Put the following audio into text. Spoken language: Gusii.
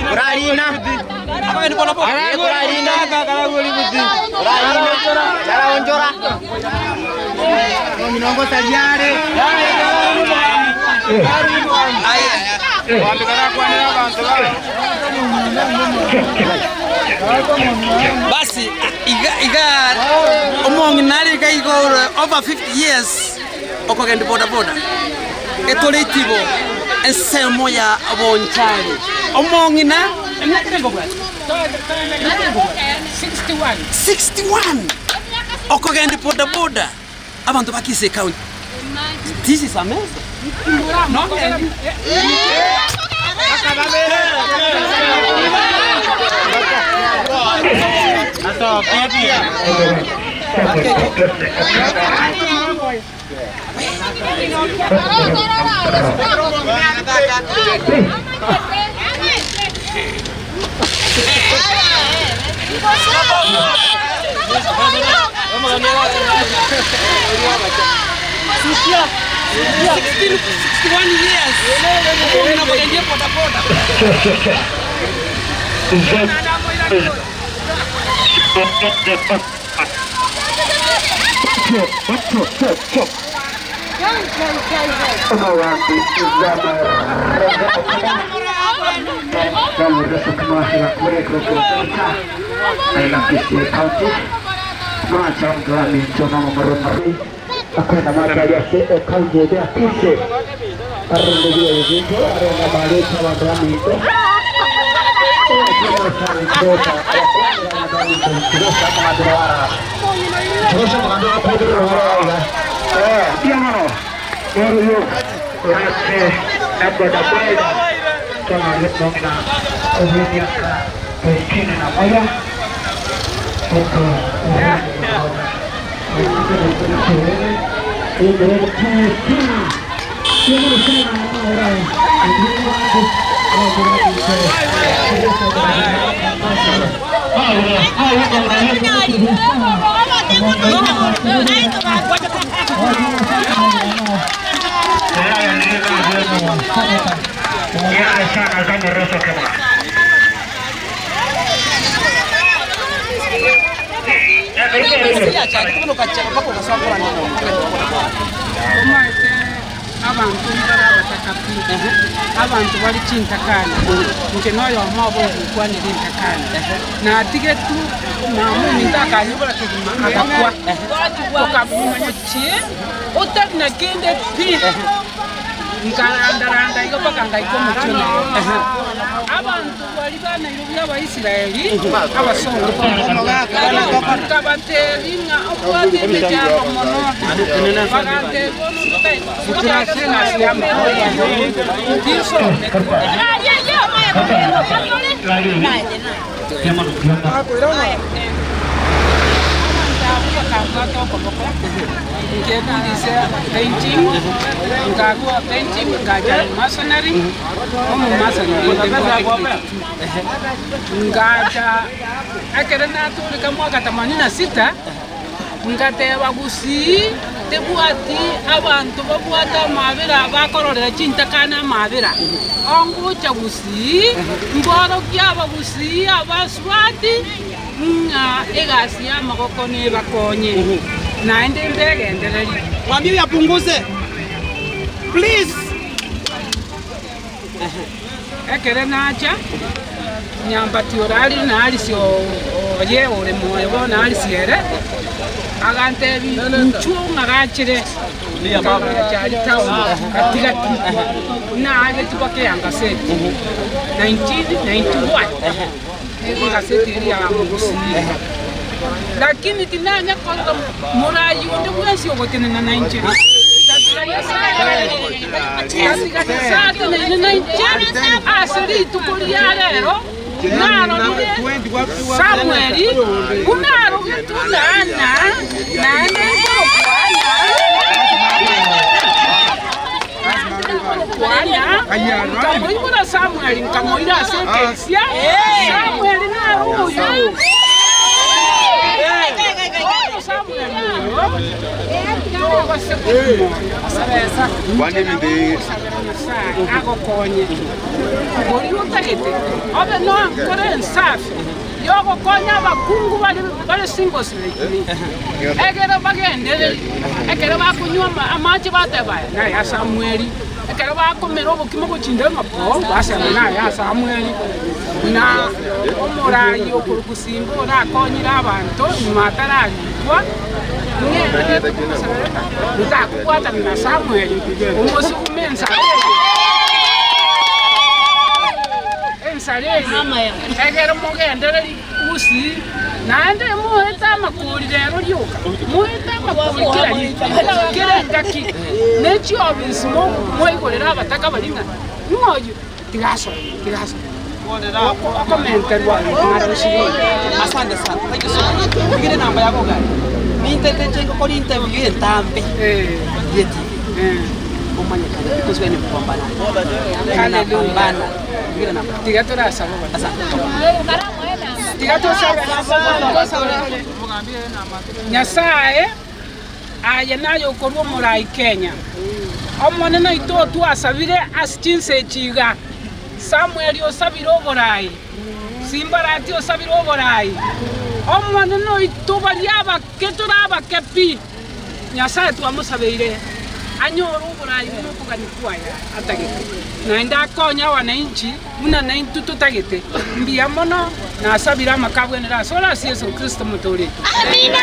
Korarina. Korarina. Korarina. Korarina. Chara onchora. Basi iga iga omong'ina are iga iga ore over 50 years okogenda bodaboda etore itibo ensemo ya Bonchari. Omong'ina emiaka erenga obwate? 61 okogenda bodaboda abanto ba Kisii County. This is amazing. Omanyete abanto mbare abataka pi, abanto bare chintakana, inche noyomo obo ngokwanera entakana. Natigetwe mama ominto akanyebora kegima agakwa, tokamochie otari na kende pi, nkarandaranda igo mpaka ngaika omochie o Nairobi. Abanto baria ba Nairobi Abaisraeli, abasongo, nkabatebia ng'a obwate emechando mono, bagantebia bono ntotagete egasi y'amaboko, tinsometi. Abanto abwo bakambwata okoboko, nkebundisia painting, nkarua painting nkacha masonry, omomasonry inde mbwate grade two. Ngacha ekero natoreka mwaka themanini na sita, ngateba gusii tebwati abanto babwate amabera bakororera chintakana amabera, ongocha gusii mborokie abagusii abasubati ng'a egasi y'amagoko nebakonye, naende mbegendererie. Mwambie huyu apunguze. Please. Ekero nacha, nyambati orarire na Alice oye ore moyo bono Alice ere, agantebia inchuo ng'agachere nkagacha aria town gati gati, naageti mpaka eangaseti 1991, egaseti eria ya Mugusii. Lakini tinanya korora morayi onde bwensi ogotenena nainche, tatiga Nyasaye, tatiga Nyasaye ateneine nainche ase rituko ria rero, narorire Samweli buna arogetwe Ana, naende nkorokwa Ana, nkorokwa Ana, nkamoibora Samweli, nkamoira ase ekeisia, Samweli naro oyo. Bono Samweli oyo. Tobase komoyo. Inche nabo ogosabera Nyasae agokonye. Oria otagete obe nonkore ensafi y'ogokonya abakungu bare bare singles like me, ekero bagendereri, ekero bakonywa amache bateba aya naya Samweli, ekero bakomera obokima gochia ng'a poo basema naya Samweli, na omoraai okorokwa Simba orakonyire abanto nyuma atararikwa, ng'endererete komosabera ng'a motakobwatana na Samweli, omosugume ensara eye, ensara eye, egere mogendereri gusii, naende moete amakori rero rioka, moete amakori kera rituko, kera engaki, ne chiofisi mwaigorera abataka baria ng'a ng'o oyio. Tiga asoe, tiga asoe. Okomenterwa amang'ana gosibwa. Asante sana. Thank you so much. Nigire namba yako gari. Nintete nche ngokora interview entambe. Ye TV. Omanyekane because wewe ni mpambanaji. Hallelujah. Nigire namba. Tiga torasaba baba. Asante. Tiga tosabe. Tosabe. Nyasaye aye naye okorwa omorai Kenya. Omonene oito otwasabire ase chinsa echi iga, Samweli osabire oborai, Simbarati osabire oborai, Omonene oito baria abake tore abake pi, Nyasae twamosabeire anyore oborai buna okogania kwaye atagete, naende akonye abananchi buna naintwe totagete. Mbuya mono, nasabire amakabwenero asore ase Yeso Kristo Omotooria oito.